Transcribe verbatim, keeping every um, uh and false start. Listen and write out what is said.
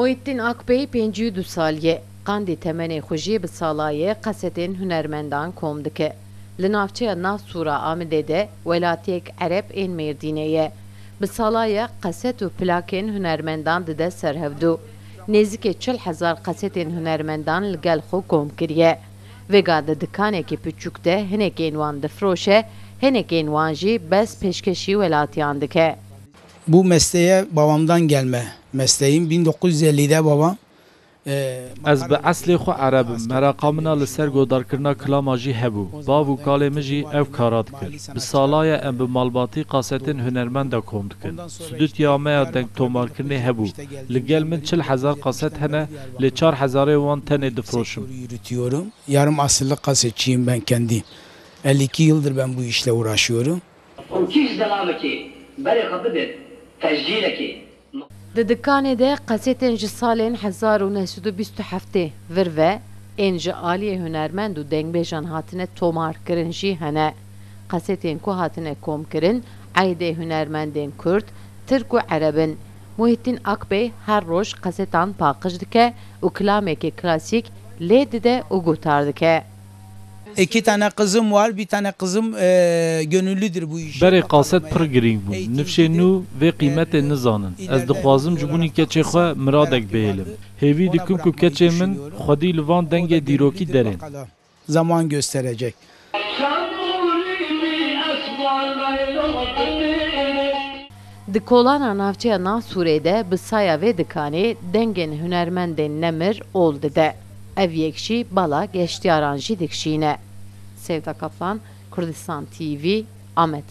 Muhittin Akbey pêncî û du salî ye. Qandê temenê xwe jî bi sala ye qesetên hunermendan kom dike. Li navçeya Nav Sûra Amidê de welatiyek Ereb ên Mêrdînê ye. Bi sala ye qeset û plakên hunermendan dide ser hevdû. Nêzikê çil hezar qesetên hunermendan li gel xwe kom kiriye. Vêga di dikanekî piçûk de hinekên wan difiroşe, hinekên wan jî bes pêşkêşî welatiyan dike. Bu mesleğe babamdan gelme mesleğim. bin dokuz yüz ellide babam, e, Ez bi eslê xwe Ereb im. Meraqa min a li ser godarkirina kilama jî hebû. Bav û kalê min jî ev kara dikir. Bi sala ye em bi malbatî qasetên hunermenda kom dikin. Stûdyoya me ya dengtomarkirinê hebû. Li gel min çil hezar qaset hene, lê çar hezarê wan tenê difiroşim. Yürütüyorum. Yarım asırlık kasetçiyim ben kendim. elli iki yıldır ben bu işle uğraşıyorum. Ew kî ji delavekê berê xwe bidin tescîlekê. Di dikanê de qesetên ji salên hezar û neh sed û bîst û heftê vir ve ên ji aliyê hunermend û dengbêjan hatine tomarkirin jî hene. Qesetên ku hatine komkirin eydê hunermendên Kurd, Tirk û Ereb in. Muhittin Akbey her roj qesetan paqij dike û kilamekî klasîk lê dide û guhtar dike. İki tane kızım var, bir tane kızım, e, gönüllüdür bu işe. Berê qaset pir girîng bû. Nifşên nû vê qîmetê nizanin. Ez dixwazim ji bunî keçê xwe miradek bihêlim. Hêvî dikim ku keçê min xwedî li van dengê dîrokî derên. Zaman gösterecek. Di kolana navçeya Nasûrê de bi saya vê dikanê dengên hunermendên nemir ol dide. Ev yek jî bala geştyaran jî dikişîne. Sevda Kaplan, Kurdistan T V, Amed.